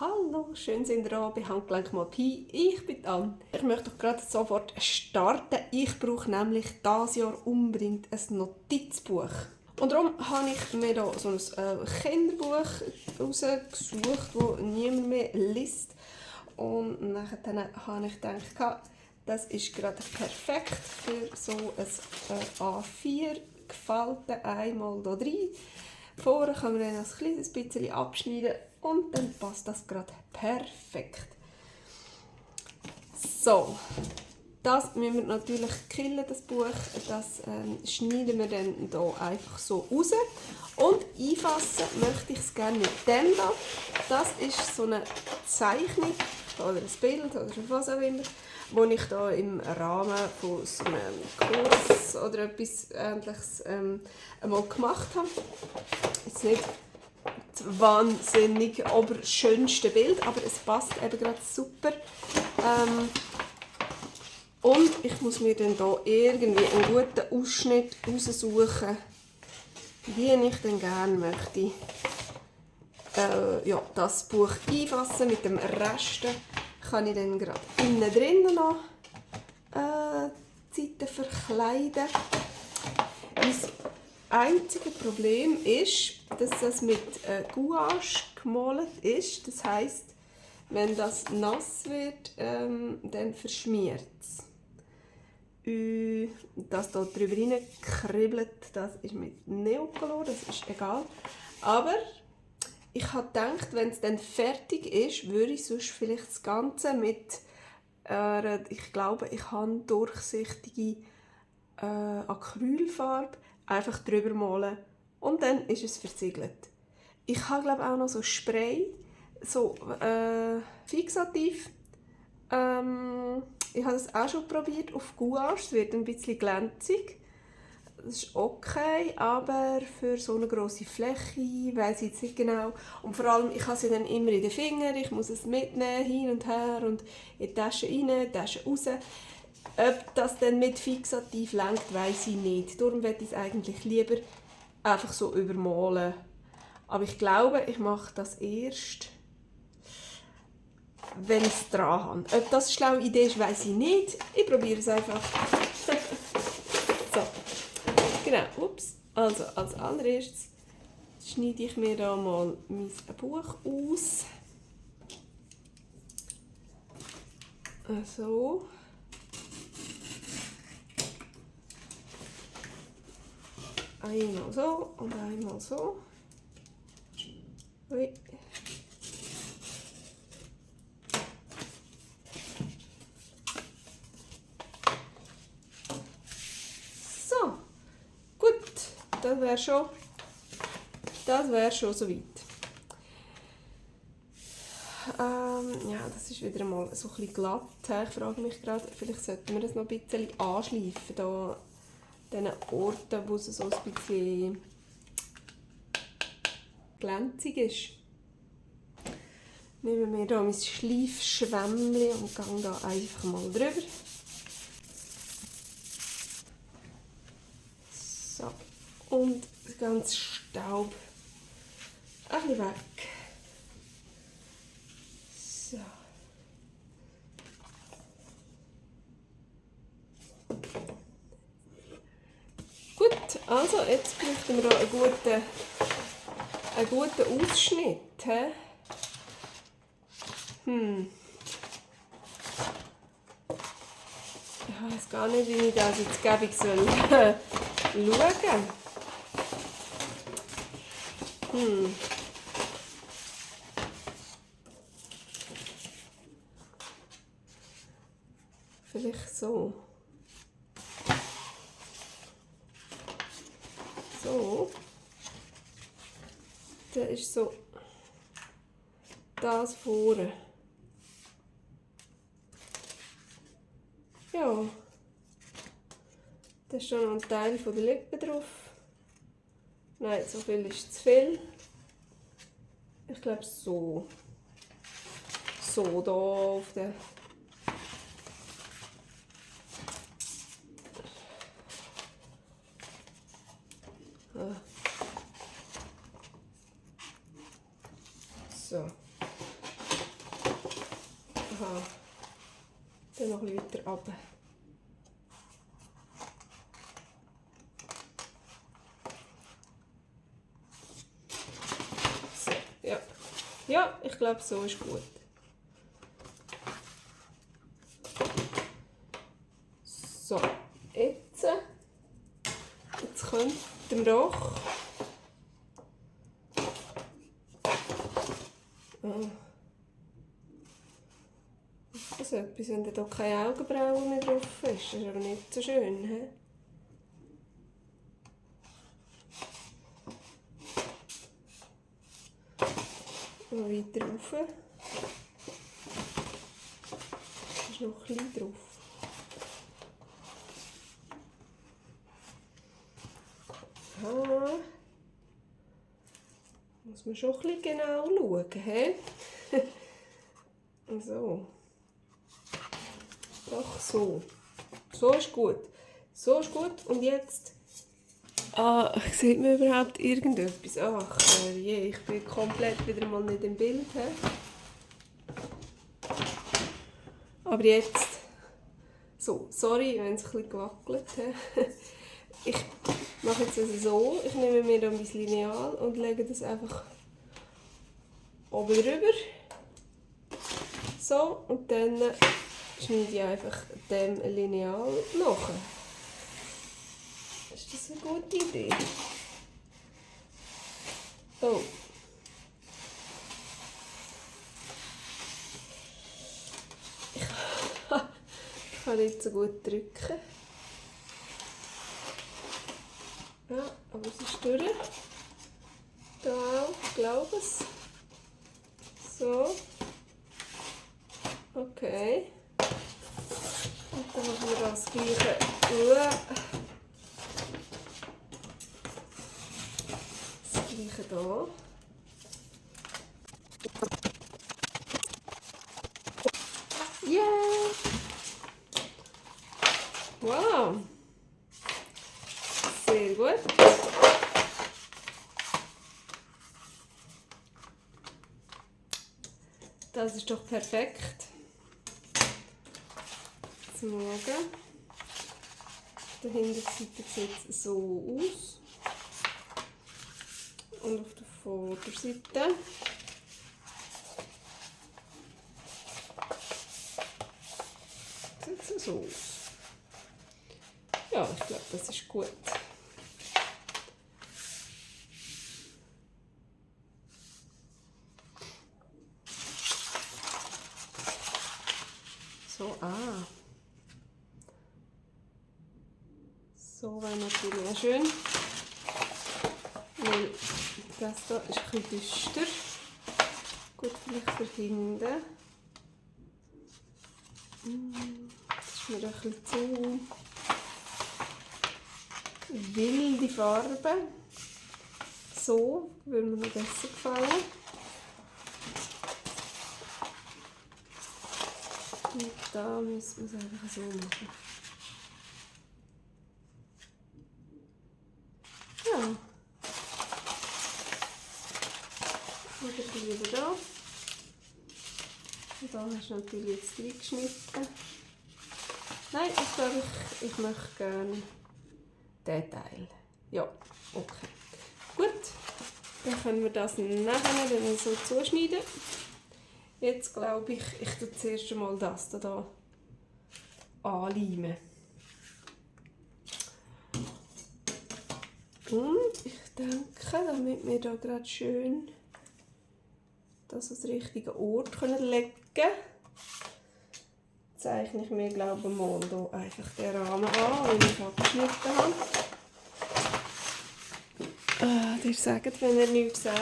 Hallo, schön sind ihr da bei Handgelenk mal Pi. Ich bin Anne. Ich möchte doch gerade sofort starten. Ich brauche nämlich dieses Jahr unbedingt ein Notizbuch. Und darum habe ich mir da so ein Kinderbuch rausgesucht, das niemand mehr liest. Und nachher habe ich gedacht, das ist gerade perfekt für so ein A4 gefaltet einmal hier rein. Vorne kann man dann ein kleines bisschen abschneiden und dann passt das gerade perfekt. So, das müssen wir natürlich killen, das Buch. Das schneiden wir dann hier einfach so raus. Und einfassen möchte ich es gerne mit dem hier. Das ist so eine Zeichnung oder ein Bild oder was auch immer, das ich hier im Rahmen von so einem Kurs oder etwas Ähnliches einmal gemacht habe. Jetzt nicht das wahnsinnig oberschönste Bild, aber es passt eben gerade super. Und ich muss mir dann hier irgendwie einen guten Ausschnitt raussuchen, wie ich dann gerne möchte das Buch einfassen. Mit dem Rest kann ich dann gerade innen drinnen noch die Seiten verkleiden. Das einzige Problem ist, dass das mit Gouache gemalt ist. Das heisst, wenn das nass wird, dann verschmiert es. Das hier drüber rein kribbelt, das ist mit Neocolor, das ist egal. Aber ich habe gedacht, wenn es dann fertig ist, würde ich sonst vielleicht das Ganze mit, ich glaube, ich habe durchsichtige Acrylfarbe, einfach drüber malen und dann ist es versiegelt. Ich habe glaube auch noch so Spray, so Fixativ. Ich habe das auch schon probiert auf Gouache, es wird ein bisschen glänzig. Das ist okay, aber für so eine grosse Fläche weiss ich jetzt nicht genau. Und vor allem, ich habe sie dann immer in den Fingern, ich muss es mitnehmen, hin und her und in die Tasche rein, in die Tasche raus. Ob das dann mit Fixativ reicht, weiss ich nicht. Darum möchte ich es eigentlich lieber einfach so übermalen. Aber ich glaube, ich mache das erst, wenn ich es dran habe. Ob das eine schlaue Idee ist, weiss ich nicht. Ich probiere es einfach. So, genau. Ups. Also, als allererstes schneide ich mir da mal mein Buch aus. So. Einmal so und einmal so. Ui. So, gut, das wäre schon soweit. Ja, das ist wieder mal so ein bisschen glatt. Ich frage mich gerade, vielleicht sollten wir das noch ein bisschen anschleifen, da diesen Orten, wo es so ein bisschen glänzig ist. Nehmen wir hier mein Schleifschwämmchen und gehen da einfach mal drüber. So, und das ganze Staub ein bisschen weg. So. Gut, also jetzt bräuchten wir hier einen guten Ausschnitt. Ich weiß gar nicht, wie ich das jetzt gäbig soll schauen. Vielleicht so. So. Da ist so das vorne. Ja. Da ist schon noch ein Teil von der Lippe drauf. Nein, so viel ist zu viel. Ich glaube so. So da auf der. So. Aha. Dann noch ein bisschen weiter runter. So, ja. Ja, ich glaube, so ist gut. So, jetzt könnt ihr doch also etwas, wenn da keine Augenbrauen mehr drauf ist. Das ist aber nicht so schön. He? Noch weiter rauf. Da ist noch ein bisschen drauf. Aha. Muss man schon ein bisschen genau schauen. He? So. Doch so. So ist gut. So ist gut. Und jetzt... sieht man überhaupt irgendetwas? Ach je, ich bin komplett wieder mal nicht im Bild. He? Aber jetzt... So, sorry, wenn es ein bisschen gewackelt hat. Ich mache jetzt also so. Ich nehme mir dann mein Lineal und lege das einfach oben drüber. So, und dann schneide ich einfach dem Lineal nach. Ist das eine gute Idee? Oh. Ich kann nicht so gut drücken. Ja, aber es ist durch. Da auch, ich glaube es. So. Okay. Und dann machen wir das Gleiche. Das Gleiche hier. Yeah! Wow! Sehr gut. Das ist doch perfekt. Zum Morgen. Die Hinterseite sieht es so aus. Und auf der Vorderseite sieht es so aus. Ja, ich glaube, das ist gut. So, so wäre natürlich auch schön. Weil das hier ist ein bisschen düster. Gut, vielleicht für hinten. Das ist mir ein bisschen zu wilde Farbe. So würde mir noch besser gefallen. Und da müssen wir es einfach so machen. Ja. Oder wieder da. Und da hast du natürlich jetzt reingeschnitten. Nein, ich glaube, ich möchte gerne diesen Teil. Ja, okay. Gut, dann können wir das nachher dann so zuschneiden. Jetzt glaube ich, ich tue zuerst einmal das hier anleimen. Und ich denke, damit wir da gerade schön das an den richtigen Ort legen können, zeichne ich mir, glaube ich, mal hier einfach den Rahmen an, den ich abgeschnitten habe. Ihr sagt, wenn ihr nichts seht.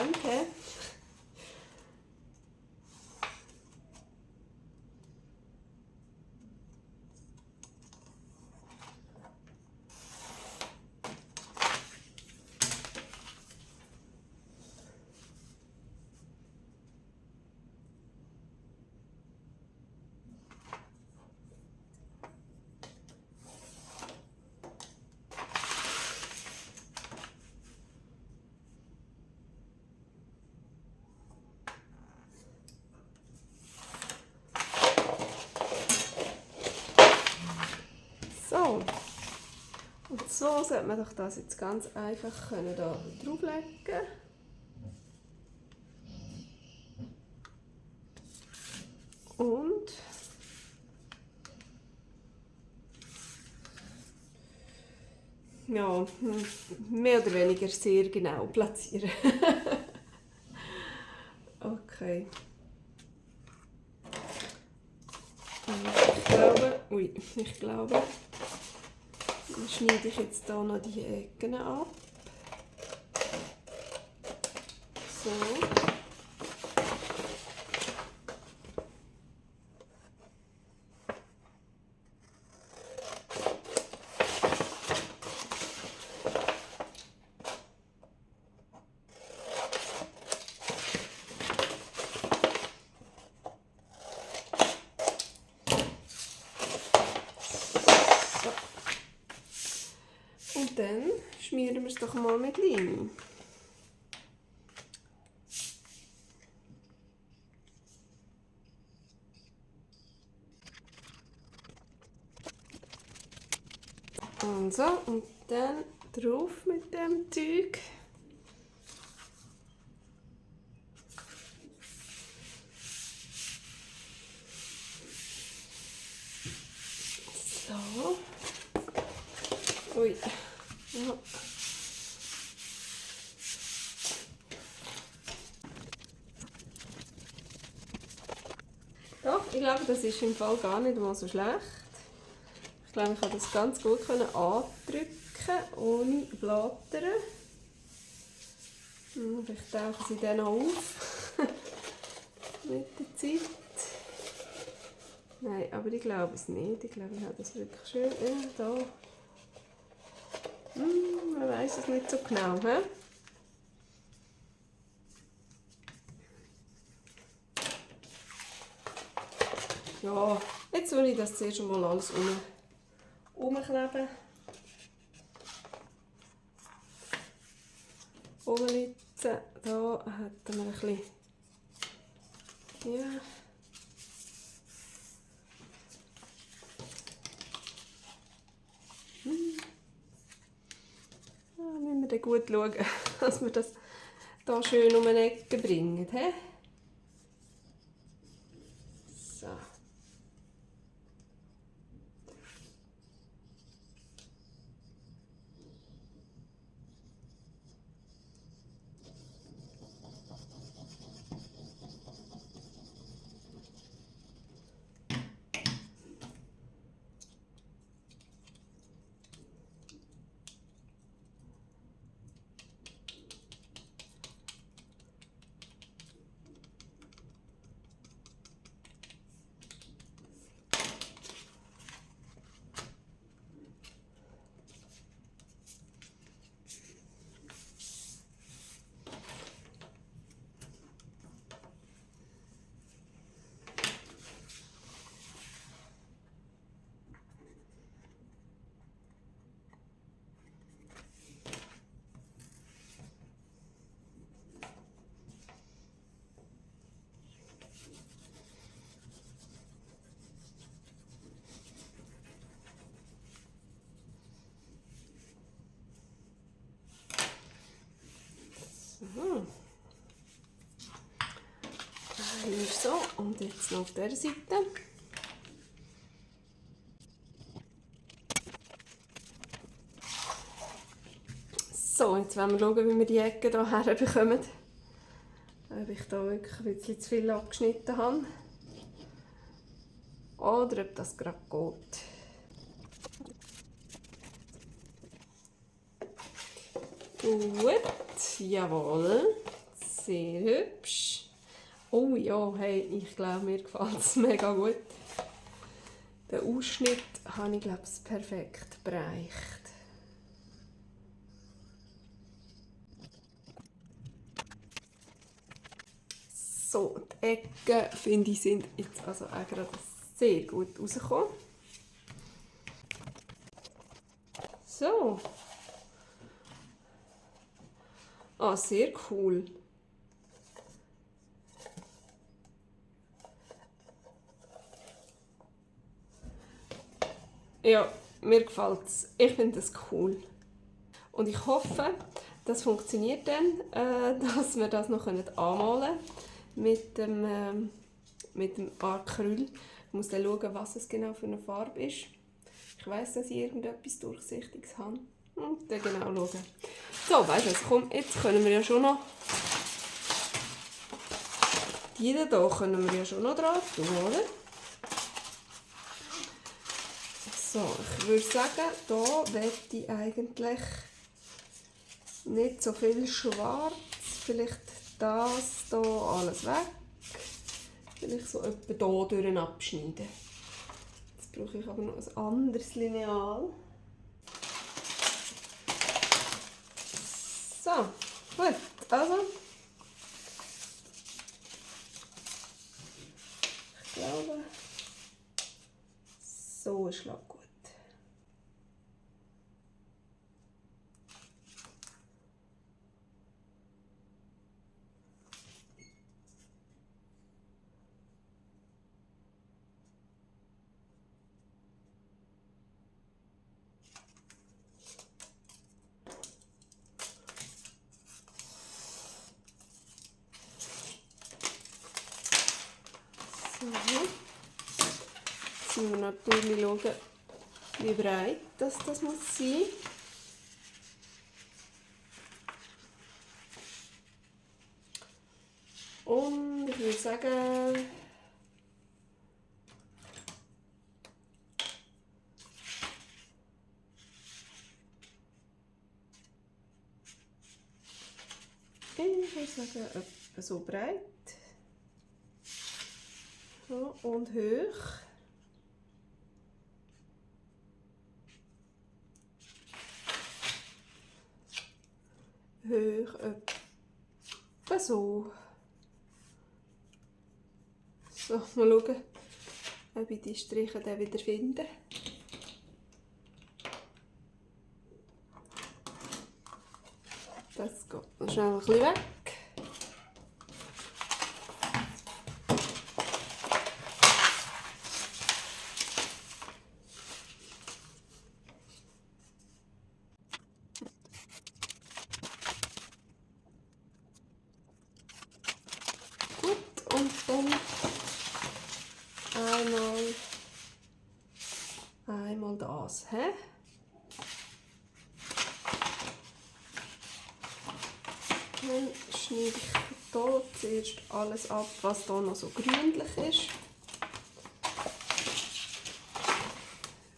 so sollte man doch das jetzt ganz einfach können da drauflegen. Und ja, mehr oder weniger sehr genau platzieren. Okay. Ich glaube, dann schneide ich jetzt hier noch die Ecken ab. So. Und dann schmieren wir es doch mal mit Leim. Und so, und dann drauf mit dem Zeug. So. Ui. Ja. Doch, ich glaube, das ist im Fall gar nicht mal so schlecht. Ich glaube, ich kann das ganz gut andrücken, ohne Blattern. Vielleicht tauchen sie dann auch auf mit der Zeit. Nein, aber ich glaube es nicht. Ich glaube, ich habe das wirklich schön da. Man weiß es nicht so genau. He? Ja, jetzt will ich das zuerst mal alles umkleben. Umlitzen. Da hätten wir ein bisschen. Ja. Da müssen wir dann gut schauen, dass wir das hier schön um eine Ecke bringen. He? So. So, und jetzt noch auf dieser Seite. So, jetzt wollen wir schauen, wie wir die Ecke hier herbekommen. Ob ich da wirklich ein bisschen zu viel abgeschnitten habe. Oder ob das gerade geht. Gut, jawohl. Sehr hübsch. Oh ja, hey, ich glaube, mir gefällt es mega gut. Den Ausschnitt habe ich, glaube ich, perfekt bereicht. So, die Ecken, finde ich, sind jetzt also auch gerade sehr gut rausgekommen. So. Ah, sehr cool. Ja, mir gefällt es. Ich finde das cool. Und ich hoffe, das funktioniert dann, dass wir das noch anmalen können mit dem Acryl. Ich muss dann schauen, was es genau für eine Farbe ist. Ich weiss, dass ich irgendetwas Durchsichtiges habe. Und dann genau schauen. So, weißt du was, komm, jetzt können wir ja schon noch... Die hier können wir ja schon noch drauf tun, oder? So, ich würde sagen, hier möchte ich eigentlich nicht so viel schwarz. Vielleicht das hier alles weg. Vielleicht so etwa hier durch abschneiden. Jetzt brauche ich aber noch ein anderes Lineal. So, gut, also. Ich glaube, so ist es gut. So. Jetzt müssen wir natürlich schauen, wie breit das muss sein. Und ich würde sagen, etwa so breit. So, und hoch. Hoch etwa so. So, mal schauen, ob ich die Striche dann wieder finde. Das geht noch schnell ein bisschen weg. Gut, und dann einmal das. He? Dann schneide ich hier zuerst alles ab, was hier noch so grünlich ist.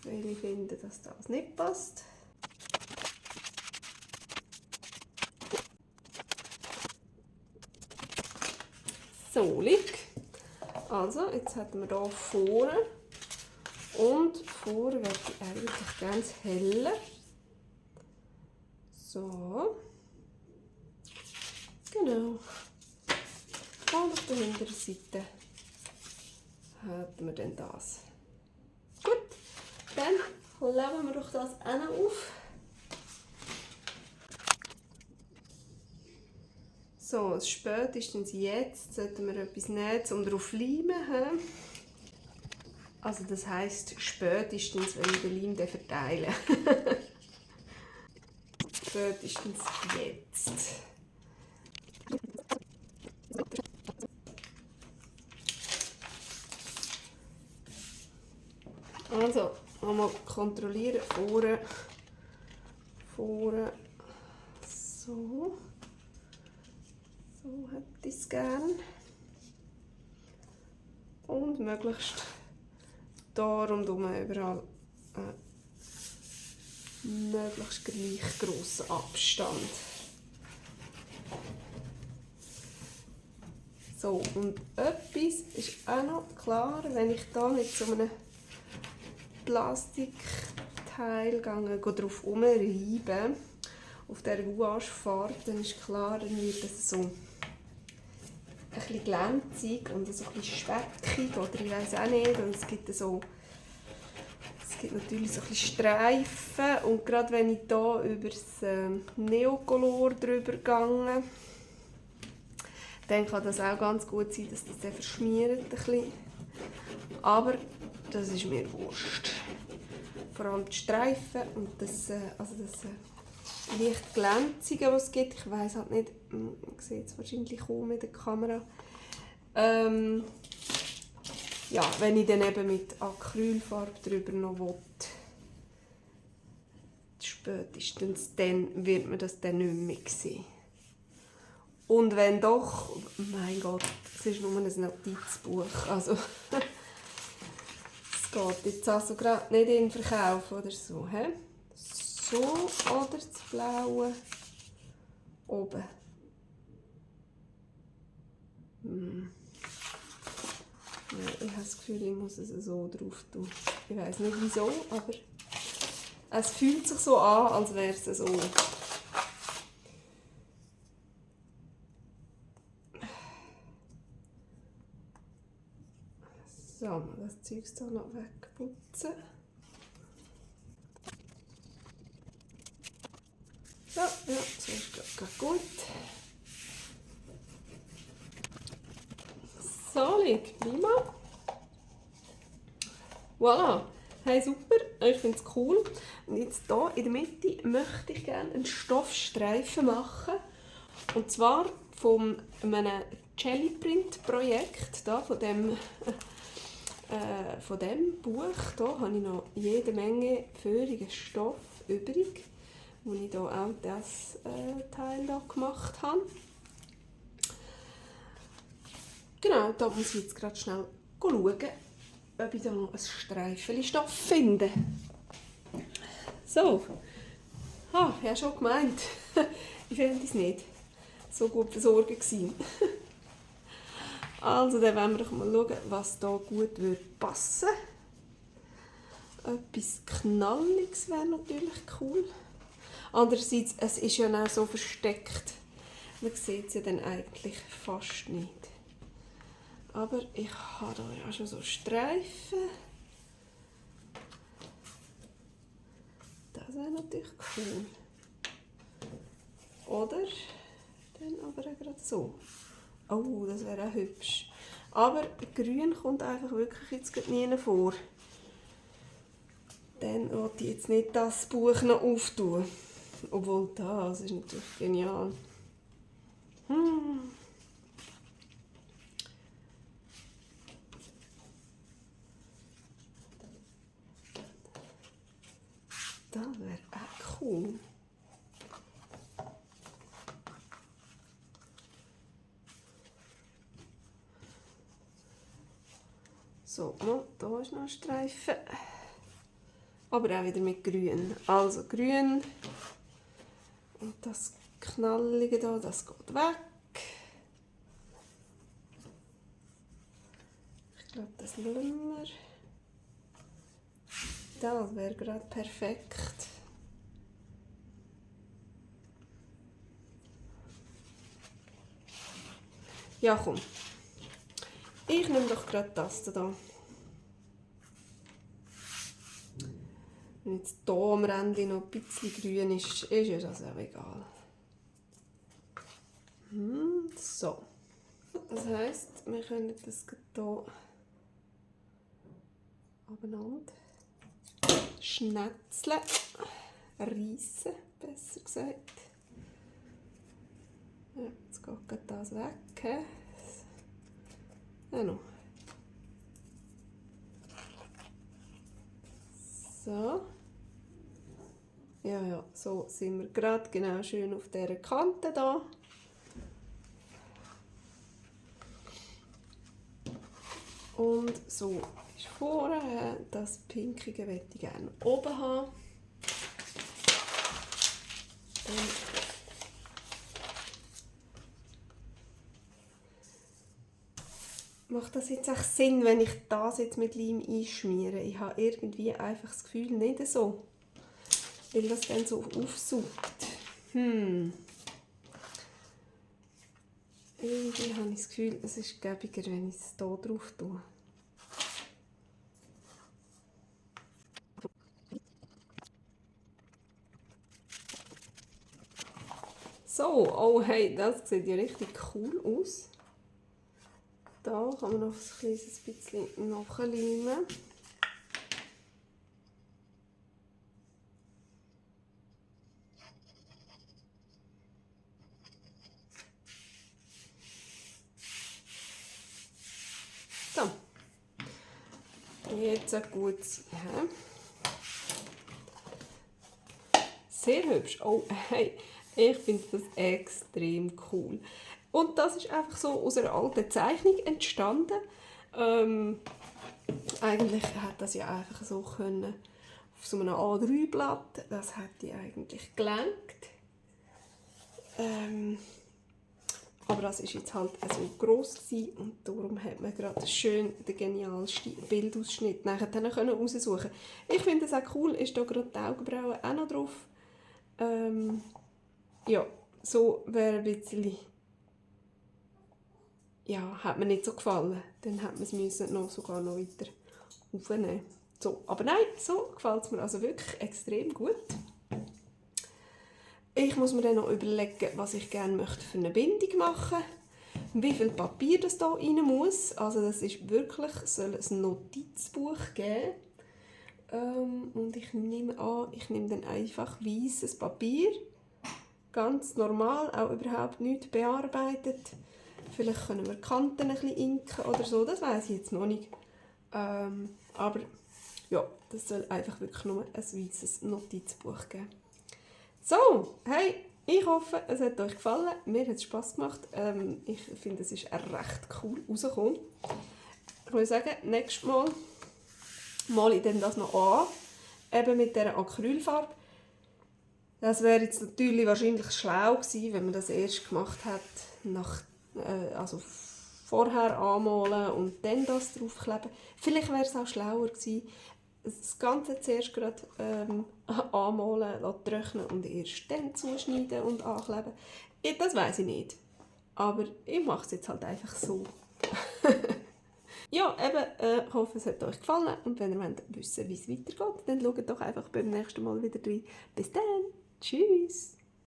Weil ich finde, dass das nicht passt. So, liegt. Also, jetzt hätten wir hier vorne. Und vorne werde ich eigentlich ganz heller. So. Genau. Und auf der hinteren Seite hätten wir dann das. Gut, dann legen wir doch das auch auf. So, spätestens jetzt sollten wir etwas nehmen, um darauf zu leimen. Also das heisst spätestens, wenn ich den Leim verteile. Spätestens jetzt. Also, einmal kontrollieren, vorne, so hätte ich es gerne. Und möglichst da rundherum überall möglichst gleich grossen Abstand. So, und etwas ist auch noch klar, wenn ich da mit so einem Plastikteil drauf rumreibe, auf der Gouache-Farbe, dann ist klar, dann wird das so ein bisschen glänzig und so ein bisschen speckig oder ich weiß auch nicht. Und es gibt natürlich so ein bisschen Streifen und gerade wenn ich hier über das Neocolor drüber gehe, dann kann das auch ganz gut sein, dass das dann verschmiert ein bisschen. Aber das ist mir wurscht. vor allem die Streifen und das leicht glänzige, was es gibt. Ich weiss halt nicht, man sieht es wahrscheinlich kaum mit der Kamera. Ja, wenn ich dann eben mit Acrylfarbe drüber noch will, spätestens dann wird man das dann nicht mehr sehen. Und wenn doch, mein Gott, es ist nur ein Notizbuch, also es geht jetzt also gerade nicht in den Verkauf oder so, he? So, oder das Blaue oben. Ja, ich habe das Gefühl, ich muss es so drauf tun. Ich weiß nicht wieso, aber es fühlt sich so an, als wäre es so. So, mal das Zeug da noch wegputzen. So, ja, so ist gerade gut. So, liegt prima. Voilà. Hey, super, ich finde es cool. Und jetzt hier in der Mitte möchte ich gerne einen Stoffstreifen machen. Und zwar von einem Jellyprint-Projekt, von dem Buch. Hier habe ich noch jede Menge feurigen Stoff übrig, wo ich hier auch das Teil hier gemacht habe. Genau, da muss ich jetzt gerade schnell schauen, ob ich da noch ein Streifen Stoff finde. So. Ah, ich habe schon gemeint. Ich finde es nicht. So gut versorgt gewesen. Also, dann wollen wir doch mal schauen, was da gut passen würde. Etwas Knalliges wäre natürlich cool. Andererseits, es ist ja auch so versteckt. Man sieht es ja dann eigentlich fast nicht. Aber ich habe da ja schon so Streifen. Das wäre natürlich cool. Oder dann aber auch gerade so. Oh, das wäre auch hübsch. Aber grün kommt einfach wirklich jetzt nie vor. Dann wollte ich jetzt nicht das Buch noch auftun. Obwohl das ist natürlich genial. Das wäre auch cool. So, da ist noch ein Streifen. Aber auch wieder mit grün. Also grün. Und das Knallige da, das geht weg. Ich glaube, das lassen wir. Das wäre gerade perfekt. Ja, komm. Ich nehme doch gerade das hier. Wenn jetzt hier am Ende noch ein bisschen grün ist, ist ja das auch egal. So. Das heisst, wir können das hier abeinander schnetzeln, reissen, besser gesagt. Ja, jetzt geht das weg. Ja, noch. So. Ja, so sind wir gerade genau schön auf dieser Kante da. Und so ist vorne, das Pinkige möchte ich gerne oben haben. Dann macht das jetzt auch Sinn, wenn ich das jetzt mit Leim einschmiere? Ich habe irgendwie einfach das Gefühl, nicht so. Weil das dann so aufsaugt. Irgendwie habe ich das Gefühl, es ist gäbiger, wenn ich es hier drauf tue. So, oh hey, das sieht ja richtig cool aus. Da kann man noch ein kleines bisschen nachleimen. Jetzt ein gutes. Ja. Sehr hübsch. Oh, hey, ich finde das extrem cool. Und das ist einfach so aus einer alten Zeichnung entstanden. Eigentlich hätte das ja einfach so können auf so einem A3-Blatt. Das hätte eigentlich gelangt. Aber das ist jetzt halt so gross gewesen und darum hat man gerade schön den genialsten Bildausschnitt nachher können raussuchen. Ich finde es auch cool, ist da gerade die Augenbrauen auch noch drauf. Ja, so wäre ein bisschen, ja, hat mir nicht so gefallen. Dann hätte man es sogar noch weiter aufnehmen. So, aber nein, so gefällt es mir also wirklich extrem gut. Ich muss mir dann noch überlegen, was ich gerne möchte für eine Bindung machen. Wie viel Papier das da rein muss. Also das ist wirklich, soll ein Notizbuch geben. Und ich nehme an, ich nehme dann einfach weißes Papier. Ganz normal, auch überhaupt nicht bearbeitet. Vielleicht können wir die Kanten ein bisschen inken oder so, das weiß ich jetzt noch nicht. Aber ja, das soll einfach wirklich nur ein weißes Notizbuch geben. So, hey, ich hoffe, es hat euch gefallen. Mir hat es Spass gemacht. Ich finde, es ist recht cool rausgekommen. Ich würde sagen, nächstes Mal male ich dann das noch an, eben mit dieser Acrylfarbe. Das wäre jetzt natürlich wahrscheinlich schlau gewesen, wenn man das erst gemacht hat, also vorher anmalen und dann das draufkleben. Vielleicht wäre es auch schlauer gewesen, das Ganze zuerst gerade anmalen, trocknen und erst dann zuschneiden und ankleben. Das weiss ich nicht. Aber ich mache es jetzt halt einfach so. Ja, eben, ich hoffe, es hat euch gefallen. Und wenn ihr wollt wissen, wie es weitergeht, dann schaut doch einfach beim nächsten Mal wieder rein. Bis dann. Tschüss.